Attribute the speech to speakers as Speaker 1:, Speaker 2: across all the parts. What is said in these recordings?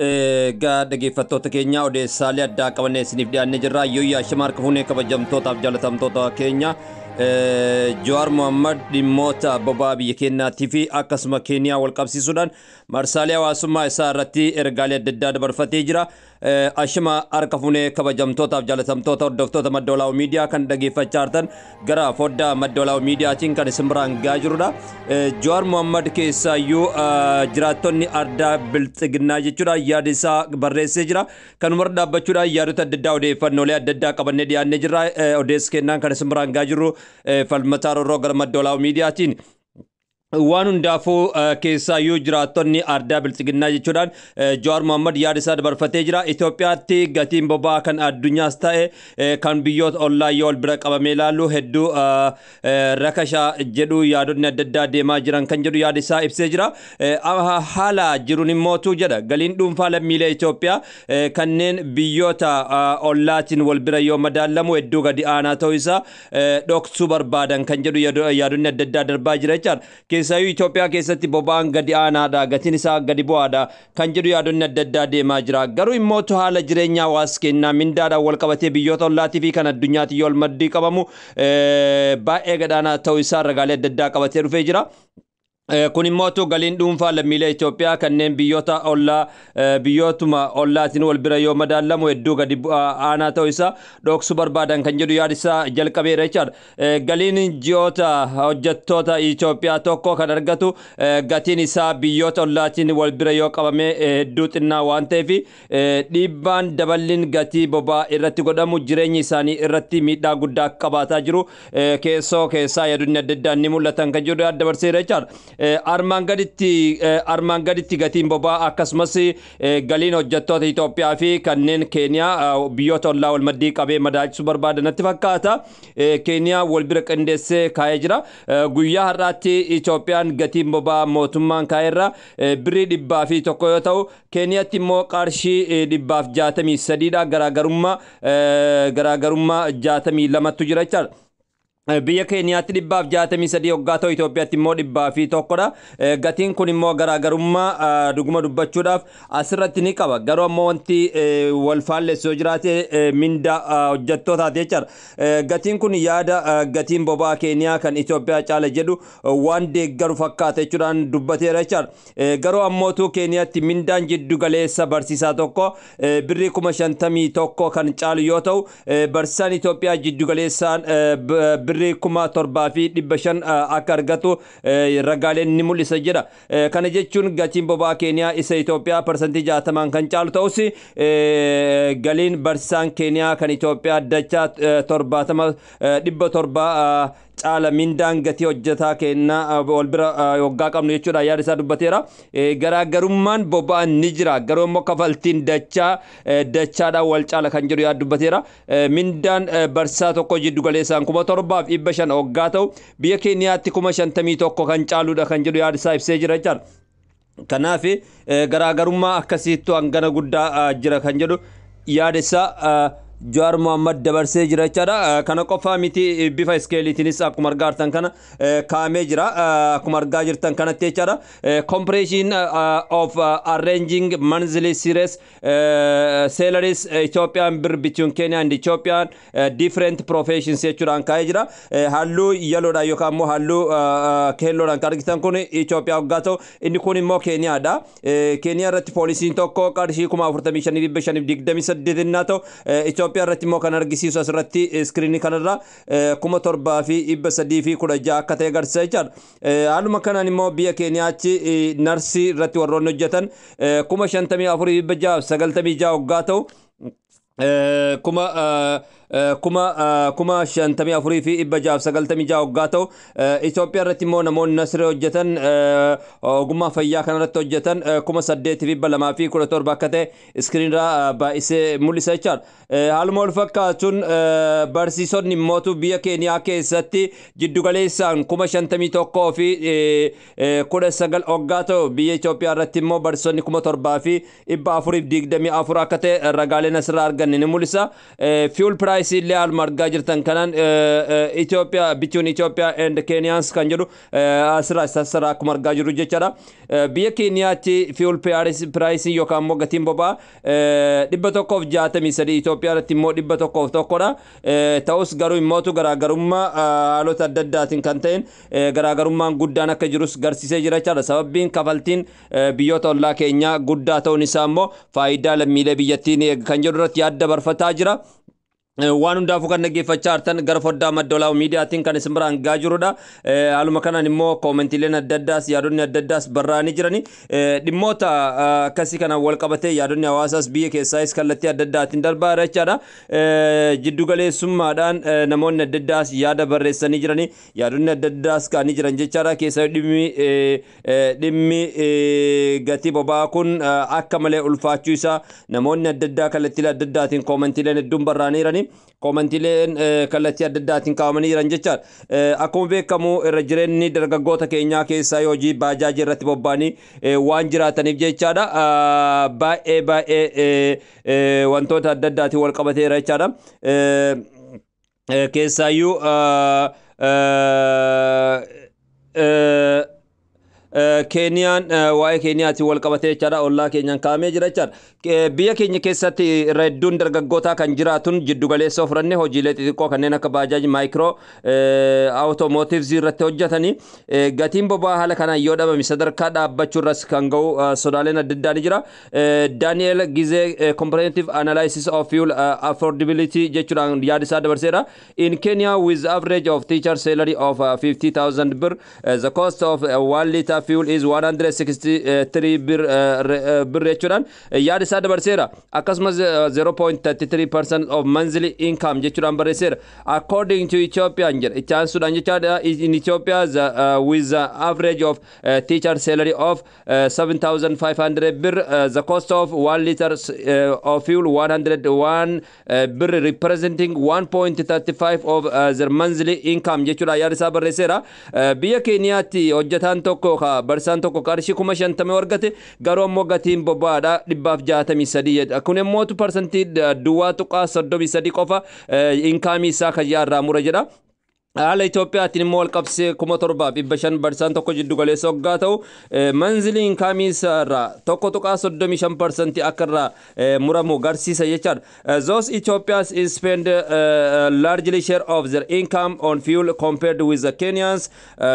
Speaker 1: Egaa dhaggeeffattoota keenya, odeessaalee addaa qabannee isiniif dhiyaannee jirra. Yooyyaa shima harka fuunee, kabajamtootaaf jaalatamtoota keenya. Jawaar Mohammad dhimmoota boba'aa biyya keenyaatii fi akkasuma Keeniyaa wal qabsiisuudhaan marsaalee hawaasummaa isaa irratti ergaalee adda addaa dabarfatee jira. Ashima harka fuunee, kabajamtootaaf jaalatamtoota hordoftoota Madda Walaabuu Miidiyaa kan dhaggeeffachaa jirtan, gara foddaa Madda Walaabuu Miidiyaatiin kan isin biraan gahaa jirudha. Jawaar Mohammad keessaayyuu jiraattonni ardaa Bilxiginnaa jechuudha yaada isaa barreessee jira. Kanumarra dhaabbachuudhaan yaadota adda addaa, odeeffannoolee adda addaa qabannee dhiyaannee jirra. Odeessa kennaan kan isin biraan gahaa jirru Falmataa Roorroo gara Madda Walaabuu Miidiyaatiin. Waan hundaafuu keessaayyuu jiraattonni ardaa Bilxiginnaa jechuudhaan Jawaar Mohammad yaada isaa dabarfatee jira. Itoophiyaatti gatiin boba'aa kan addunyaas ta'e kan biyyoota ollaa yoo wal bira qabamee ilaallu hedduu rakashaa jedhu, yaadonni adda addaa deemaa jiran kan jedhu yaada isaa ibsee jira. Haala jiruun immootu jedha, galiin dhuunfaa lammiilee Itoophiyaa kanneen biyyoota ollaatiin wal bira yoo madaalamu hedduu gadi aanaa ta'uu isaa dhoksuu barbaadan kan jedhu yaadonni adda addaa darbaa jira jechaadha. Keessaayyuu Itoophiyaa keessatti boba'aan gadi aanaadha, gatiin isaa gadi bu'aadha kan jedhu yaadonni adda addaa deemaa jira. Garuu immoo haala jireenya hawaasa keenyaa mindaadhaan wal qabatee biyyoota ollaatii fi kan addunyaatti yoo wal maddii qabamu baay'ee gadaanaa ta'uu isaa ragaalee adda addaa qabatee dhufee jira. Kun immoo galiin dhuunfaa lammiilee Itoophiyaa kanneen biyyoota ollaa, biyyootuma ollaatiin wal bira yoo madaalamu hedduu gadi aanaa ta'uu isaa dhoksuu barbaadan kan jedhu yaada isaa jalqabeera jechaadha. Galiin ji'oota hojjettoota Itoophiyaa tokko kan argatu gatiin isaa biyyoota ollaatiin wal bira yoo qabame hedduu xinnaa waan ta'eef, dhiibbaan daballiin gatii boba'aa irratti godhamu jireenya isaanii irratti miidhaa guddaa qabaataa jiru keessoo keessaa yaadonni adda addaa ni mul'atan kan jedhu yaada dabarseera jechaadha. Armaan gaditti gatiin boba'aa akkasumas galiin hojjettoota Itoophiyaa fi kanneen Keeniyaa biyyoota ollaa wal maddii qabee madaalchisuu barbaadan natti fakkaata. Keeniyaa wal bira qindeessee kaa'ee jira. Guyyaa har'aatti Itoophiyaan gatiin boba'aa mootummaan kaa'eerra birrii 101 yoo ta'u, Keeniyaatti immoo qarshii 163dha. Garaagarummaa 62tu jira jechaadha. Biyya Keeniyaatti 163 hoggaa ta'u, Itoophiyaatti immoo 101dha. Gatiin kun immoo garaagarummaa dhuguma dubbachuudhaaf asirratti ni qaba. Garuu ammoo wanti wal faallessu yoo jiraate mindaa hojjettootaati jechaadha. Gatiin kun yaada gatiin boba'aa Keeniyaa kan Itoophiyaa caala jedhu waan deeggaru fakkaata jechuudhaan dubbateera jechaadha. Garuu ammootu Keeniyaatti mindaan jiddu galeessa barsiisaa tokko birrii 51,000 kan caalu yoo ta'u, barsiisaan Itoophiyaa jiddu galeessaan birrii 7,500 akka argatu ragaaleen ni mul'isa jedha. Kana jechuun gatiin boba'aa Keeniyaa isa Itoophiyaa 60% kan caalu ta'us, galiin barsiisaan Keeniyaa kan Itoophiyaa dachaa 70, 700 caala mindaan gatii hojjetaa kennaa wal bira waggaa qabnu jechuudha yaada isaa dubbateera. Garaagarummaan boba'aan ni jira, garuu immoo kafaltiin dachaa dachaadhaan wal caala kan jedhu yaada dubbateera. Mindaan barsiisaa tokko jiddu galeessaan 7,500 waggaa ta'u, biyya Keeniyaatti 51,000 kan caaludha kan jedhu yaada isaa ibsee jira jechaadha. Kanaaf garaagarummaa akkasiittu hangana guddaa jira kan jedhu yaada isaa Jawaar Mohammad dabarsee jira jechaadha. Kana qofaa miti, bifa iskeeliitiinis akkuma argaa jirtan kana kaa'amee jira. Akkuma argaa jirtan kanatti jechaadha. Comparison of arranging monthly series salaries Ethiopian birr between Kenya and Ethiopian different professions jechuudhaan kaa'ee jira. Halluu yellowdhaan yookaan immoo halluu keelloodhaan kan argitan kun Itoophiyaa waggaa ta'u, inni kun immoo Keeniyaadha. Keeniyaa irratti poolisiin tokko qarshii 45,528 innaa ta'u, Itoophiyaa irratti immoo kan argisiisu asirratti iskiriinii kanarra 7,316 akka ta'e agarsiisa jechaadha. Haaluma kanaan immoo biyya Keeniyaatti narsii irratti warroonni hojjetan 54,696 waggaa ta'u, 54,696 waggaa ta'u, Itoophiyaa irratti immoo namoonni narsii hojjetan, ogummaa fayyaa kanarratti hojjetan 8,217 akka ta'e iskiriinirraa baay'isee mul'isa jechaadha. Haaluma wal fakkaatuun barsiisonni immootu biyya Keeniyaa keessatti jiddugaleessaan 51,019 waggaa ta'u, biyya Itoophiyaa irratti immoo barsiisonni 7,424 akka ta'e ragaaleen asirraa arganne ni mul'isa. Fuel price Price illee haaluma argaa jirtan kanaan Itoophiyaa, between Ethiopia and Kenyans kan jedhu asirraa asirraa akkuma argaa jirru jechaadha. Biyya Keeniyaatti fuel price yookaan immoo gatiin boba'aa 163, Itoophiyaa irratti immoo 101dha. Ta'us garuu immootu garaagarummaa haalota adda addaatiin kan ta'een garaagarummaan guddaan akka jirus garsiisee jira jechaadha. Sababbiin kafaltiin biyyoota ollaa keenyaa guddaa ta'uun isaa immoo faayidaa lammiilee biyyattii ni eega kan jedhu irratti yaadda barfataa jira. Waan hundaafuu kan dhaggeeffachaa jirtan gara foddaa Madda Walaabuu Miidiyaatiin kan isin biraan gahaa jirudha. Haaluma kanaan immoo koomentiileen adda addaas, yaadonni adda addaas barraa'anii jirani. Dhimmoota akkasii kanaan wal qabatee yaadonni hawaasaas biyya keessaayis kallattii adda addaatiin darbaa jira jechaadha. Jiddu galeessummaadhaan namoonni adda addaas yaada barreessanii jirani. Yaadonni adda addaas ka'anii jiran jechaadha. Keessaa dhimmi gatii boba'aa kun akka malee ulfaachuu isaa namoonni adda addaa kallattiilee adda addaatiin koomentiileen hedduun barraa'anii jirani. Koomentiileen kallattii adda addaatiin kaa'amanii jiran jechaadha. Akkuma beekamu irra jireenyi dargaggoota keenyaa keessaa hojii baajaajii irratti bobba'anii waan jiraataniif jechaadha. Baay'ee baay'ee wantoota adda addaatiin wal qabateera jechaadha. Keessaayyuu Keeniyaan, waa'ee Keeniyaatiin wal qabatee jechaadha, ollaa keenyaan kaa'amee jira jechaadha. Biyya keenya keessatti irra hedduun dargaggootaa kan jiraatun jiddu galeessa fudhanne hojiilee xixiqqoo kanneen akka baajaajii, micro, automotives irratti hojjetanii gatiin boba'aa haala kanaan yoo dhabame sadarkaa dhaabbachuu irras kan ga'u sodaaleen adda addaa ni jira. Daniel Gizee comprehensive analysis of fuel affordability jechuudhaan yaada isaa dabarseera. In Kenya, with average of teacher salary of 50,000 birr, the cost of 1 liter fuel is 163 birr jechuudhaan yaada isaa dabarseera. Akkasumas 0.33% of monthly income jechuudhaan barreesseera. According to Ethiopian jedha. Itti aansuudhaan jechaadha, in Ethiopia the, with the average of teacher salary of 7500 birr, the cost of 1 liter of fuel 101 birr, representing 1.35 of their monthly income jechuudha yaada isaa barreesseera. Biyya Keeniyaatti hojjetaan tokko, barsiisaan tokko qarshii 50,000 argate, garuu ammoo gatiin boba'aadha 163 jedha. Kun immoo parsantii 0.33 qofa income isaa kan irraa mura jedha. Haala Itoophiyaatiin immoo wal qabsee 7,500 barsiisaan tokko jiddu galeessa hoggaa ta'u, monthly income irraa 1.35% akka irraa muramu garsiisa jechaadha. Those Ethiopians spend largely share of their income on fuel compared with the Kenyans,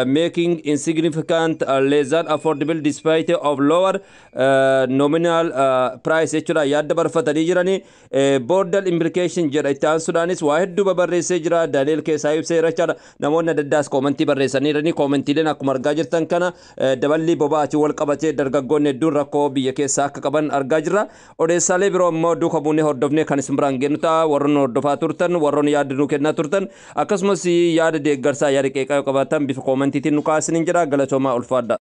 Speaker 1: making insignificant less than affordable despite of lower nominal price jechuudha yaadda barfatanii jiranii. Border implication jedha. Itti aansuudhaanis waa hedduu babarreessee jira. Daani'el keessaa ibseera jechaadha. Namoonni adda addaas koomentii barreessanii jiranii. Koomentiileen akkuma argaa jirtan kana daballii boba'aatiin wal qabatee dargaggoonni hedduun rakkoo biyya keessaa akka qaban argaa jirra. Odeessaalee biroo immoo duuka buunee hordofnee kan isin biraan geenyu ta'a. Warroonni hordofaa turtan, warroonni yaada nuu kennaa turtan, akkasumas yaada deeggarsaa, yaada qeeqaa qabaatan bifa koomentiitiin nu kaasaniin jira. Galatoomaa, ulfaadha.